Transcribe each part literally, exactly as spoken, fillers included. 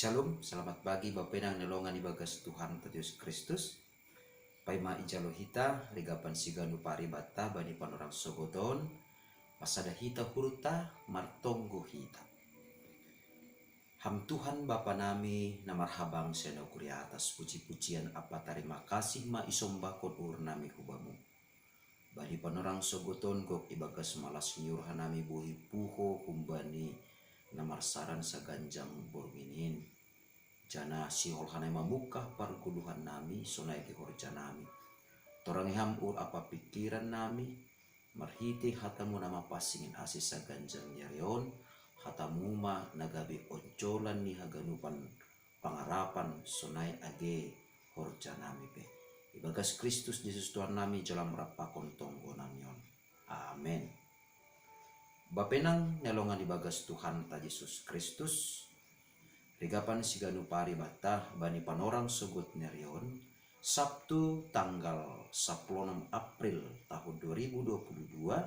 Shalom, selamat pagi Bapenang nelongan ibagas Tuhan Yesus Kristus. Paima ijalo hita rigapan siganu paribata bani panorang sogoton, pasada hita hurta martonggo hita. Ham Tuhan Bapa nami na marhabang senoguri atas puji-pujian apa tarima kasih ma isombahkon uhur nami hubamu. Bani panorang sogoton gok ibagas malas niur hanami bohi puho humbani na marsaran saganjang bornginin. Jana sihol hanai mamukah parguluhan nami sonai di horja nami. Torangi ham ur apa pikiran nami, marhite hatamu nama pasingin asi saganjang niarion, hatamu ma nagabe oncolan ni haganupan pangarapan sonai age horja nami pe. Ibagas Kristus Yesus Tuhan nami jalam rapakon tonggo nami on. Amen. Bapenang nelongan ibagas Tuhan ta Yesus Kristus. Rigapan siganu paribata bani panorang sogot niarion, Sabtu tanggal sapuluh enam April tahun dua ribu dua puluh dua,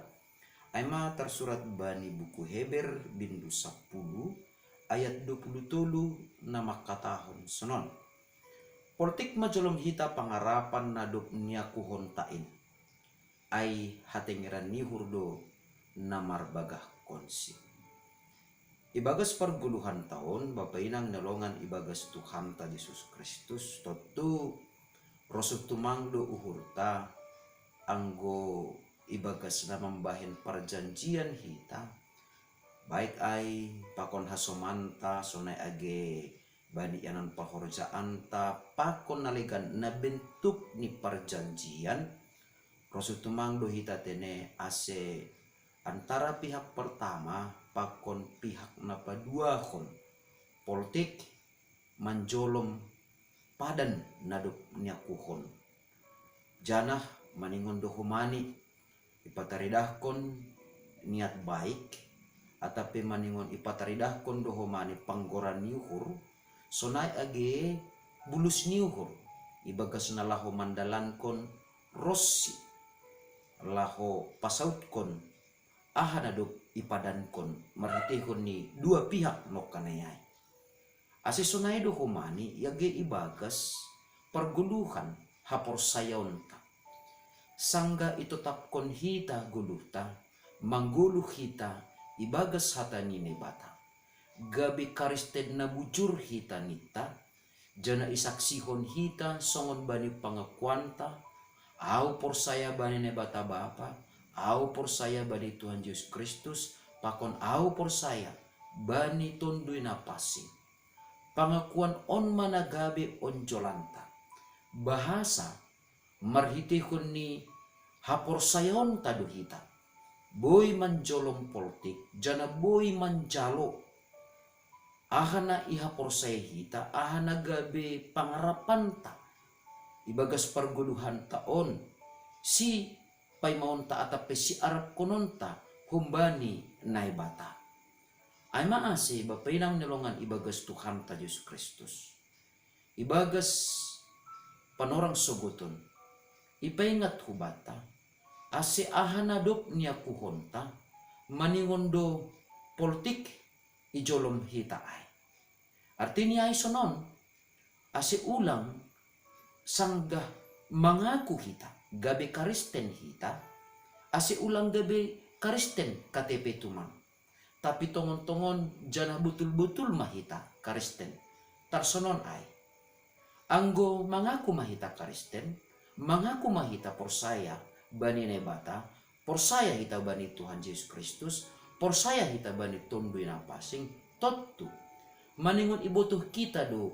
aima tersurat bani buku Heber bindu sapuluh ayat dua puluh tolu na mangkatahon sonon. Poltik ma jolom hita pangarapan na dob niakuhon ta in. Ai hatengeran ni uhur do na marbagahkonsi. Ibagas parguluhan ta on, Bapa inang nelongan ibagas Tuhan ta Yesus Kristus, tontu rosuh tumang do uhurta, anggo ibagas na mambahen parjanjian hita, baik ai pakon hasomanta sonai age bani ianan pahorjaanta pakon na legan na bentuk ni parjanjian, rosuh tumang do hita tene ase antara pihak pertama pakon pihak na paduahon poltik manjolom padan na dob niakuhon. Janah maningon do homani ipataridahkon niat baik, atap pe maningon ipataridahkon do homani panggoran ni uhur, sonai age bulus ni uhur, ibagas na laho mandalankon ronsi, laho pasautkon aha na dob ipadankon marhiteihon ni dua pihak nongkanai ai. Ase sonai do homani age ibagas pargoluhan haporsayaonta. Sanggah itotapkon hita goluhta, manggoluh hita ibagas hata ni Naibata. Gabe Karisten na bujur hita ninta, janah isaksihon hita songon bani pangakuanta, ahu porsaya bani Naibata Bapa, ahu porsaya bani Tuhan Jesus Kristus, pakon ahu porsaya bani Tonduy Napansing. Pangakuan on ma na gabe onjolanta. Bahasa marhiteihon ni haporsayaonta do hita boi manjolom poltik, janah boi manjalo aha na ihaporsayai hita, aha na gabe pangarapanta ibagas pargoluhanta on, sipaimaonta atap pe siarapkononta humbani Naibata. Ai ma ase Bapa inang nelongan ibagas Tuhanta Jesus Kristus, ibagas panorang sogoton, ipaingat hubanta ase aha na dob niakuhonta maningon do poltik ijolom hita ai. Artini ai sonon, ase ulang sanggah mangaku hita gabe Karisten hita, ase ulang gabe Karisten K T P tumang. Tapi tongon-tongon janah botul-botul ma hita Karisten. Tarsonon ai. Anggo mangaku ma hita Karisten, mangaku ma hita porsaya bani Naibata, porsaya hita bani Tuhan Jesus Kristus, porsaya hita bani Tonduy Napansing, tontu maningon ibotoh hita do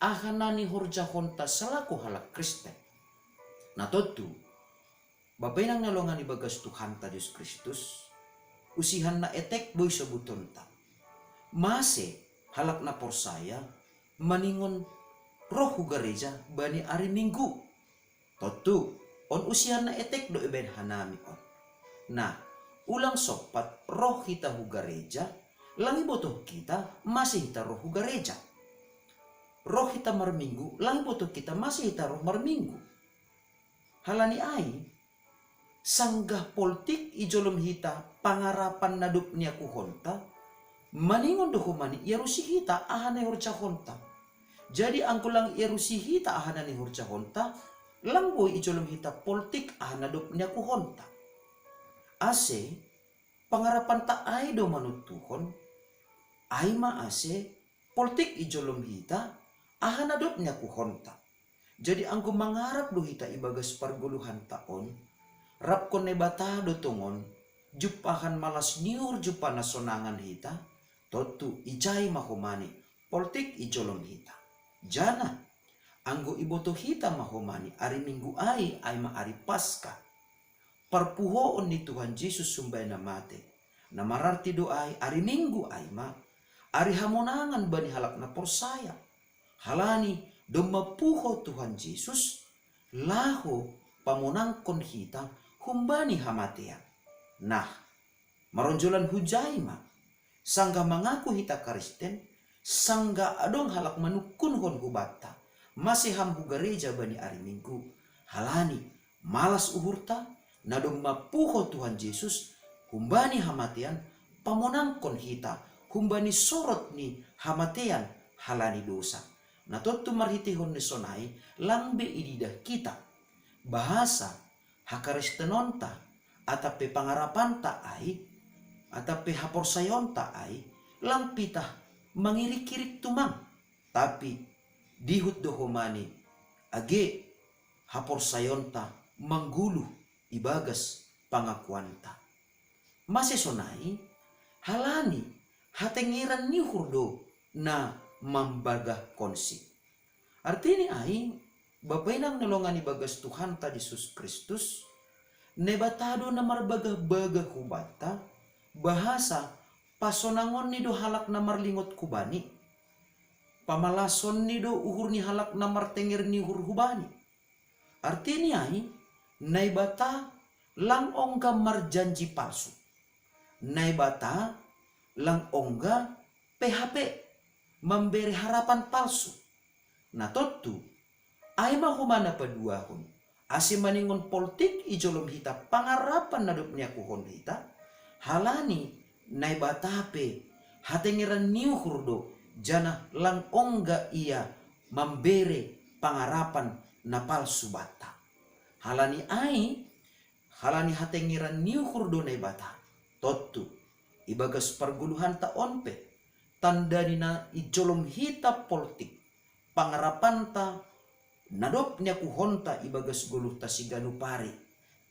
aha na nihorjahonta salaku halak Kristen. Na tontu, Bapa inang na longan ibagas Tuhanta Jesus Kristus, usihan na etek boi sobutonta. Mase halak na porsaya maningon roh hu gareja bani ari Minggu? Tontu, on usihan na etek do ibaen hanami on. Nah, ulang sompat roh hita hu gareja, lang ibotoh hita mase hita roh hu gareja. Roh hita marminggu, lang ibotoh hita mase hita roh marminggu. Halani ai, sanggah poltik ijolom hita pangarapan na dob niakuhonta, Maningon do homa ni iarusi hita aha na ihorjahonta. Jadi anggo lang iarusi hita aha na nihorjahonta, lang boi i jolom hita poltik aha na dob niakuhonta. Ase pangarapanta ai do manontuhon, ai ma ase poltik i jolom hita aha na dob niakuhonta. Jadi anggo mangarap do hita ibagas pargoluhanta on, rapkon Naibata do tongon, jumpahan malas ni uhur jumpah na sonangan hita, tontu ijai ma homa ni poltik i jolom hita. Janah anggo iboto hita ma homa ni ari Minggu ai, ai ma ari Paska, parpuhoon ni Tuhan Jesus humbani na mate, na mararti do ai ari Minggu ai ma ari hamonangan bani halak na porsaya. Halani domma puho Tuhan Jesus laho pamonangkon hita humbani hamatean. Nah, maronjolan hujai ma, sanggah mangaku hita Kristen, sanggah adong halak manungkunhon hubanta, mase ham hu gareja bani ari Minggu, halani malas uhurta, na domma puho Tuhan Jesus humbani hamatean, pamonangkon hita humbani sorot ni hamatean halani dosa. Na tontu marhiteihon ni sonai lang be ididah hita bahasa hakristenonta, atap pe pangarapanta ai, atap pe haporsayaonta ai, lang pitah mangirik-irik tumang, tapi dihut do homa ni age haporsayaonta manggoluh ibagas pangakuanta. Mase sonai, halani hatengeran ni uhur do na mambagahkonsi. Artini ai, Bapa inang na longan ibagas Tuhanta Jesus Kristus, Naibata do na marbagah-bagah hubanta, bahasa pasonangonni do halak na marlingot hubani, pamalashonni do uhur ni halak na martenger ni uhur hubani. Artini ai, Naibata lang ongga marjanji palsu. Naibata lang ongga P H P, mambere harapan palsu. Na tontu, ai ma homa na paduahon, ase maningon poltik i jolom hita pangarapan na dob niakuhon hita, halani Naibata pe hatengeran ni uhur do, janah lang ongga Ia mambere pangarapan na palsu banta. Halani ai, halani hatengeran ni uhur do Naibata, tontu ibagas pargoluhanta on pe, tanda ni na i jolom hita poltik, pangarapanta na dob niakuhonta ibagas goluhta siganup ari,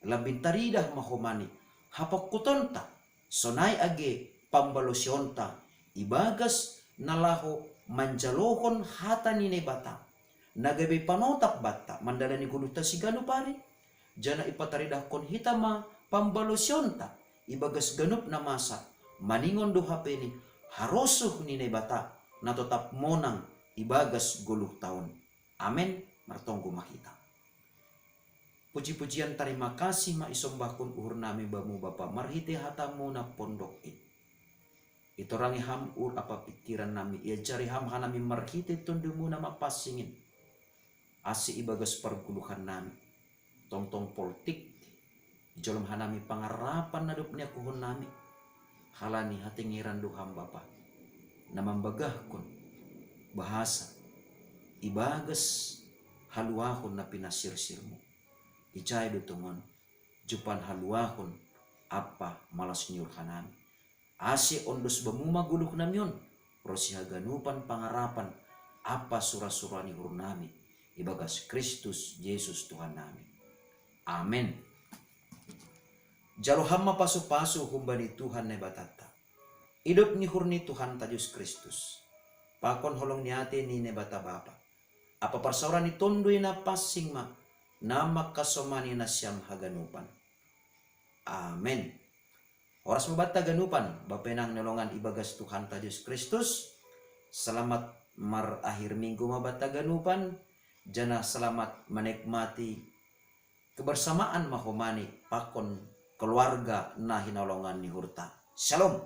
lambin taridah ma homa ni hapangkutonta, sonai age pambalosionta ibagas na laho manjalohon hata ni Naibata, na gabe panotap banta mandalani goluhta siganup ari, janah ipataridahkon hita ma pambalosionta ibagas ganup na masa, maningon do hape ni harosuh ni Naibata na totap monang ibagas goluhta on. Amen. Martonggo ma hita. Puji-pujian tarima kasih ma isombahkon uhurnami Bamu Bapa marhite hataMu na pondok in. Itorangi Ham uhur ampa pingkirannami, iajari Ham hanami marhite TonduyMu na mapansing in, ase ibagas pargoluhannami, tongtong poltik i jolom hanami pangarapan na dob niakuhonnami, halani hatengeran do Ham Bapa, na mambagahkon bahasa ibagas haluahon na pinasirsirMu. Ijai do tongon jumpah haluahon ampa malas ni uhur hanami, ase ondos Bamu ma goluhnami on, ronsi haganupan pangarapan ampa sura-sura ni uhurnami, ibagas Kristus Jesus Tuhannami. Amen. Jalo Ham ma pasu-pasu humbani Tuhan Naibatanta, idop ni uhur ni Tuhanta Jesus Kristus, pakon holong ni ate ni Naibata Bapa, ampa parsaoran ni Tonduy Napansing ma, na mangkasomani nasiam haganupan. Amen. Horas ma banta haganupan, Bapa inang na longan ibagas Tuhanta Jesus Kristus, selamat marakhir minggu ma banta haganupan, janah selamat menikmati kebersamaan ma homa ni pakon keluarga na hinaholongan ni uhurta. Shalom.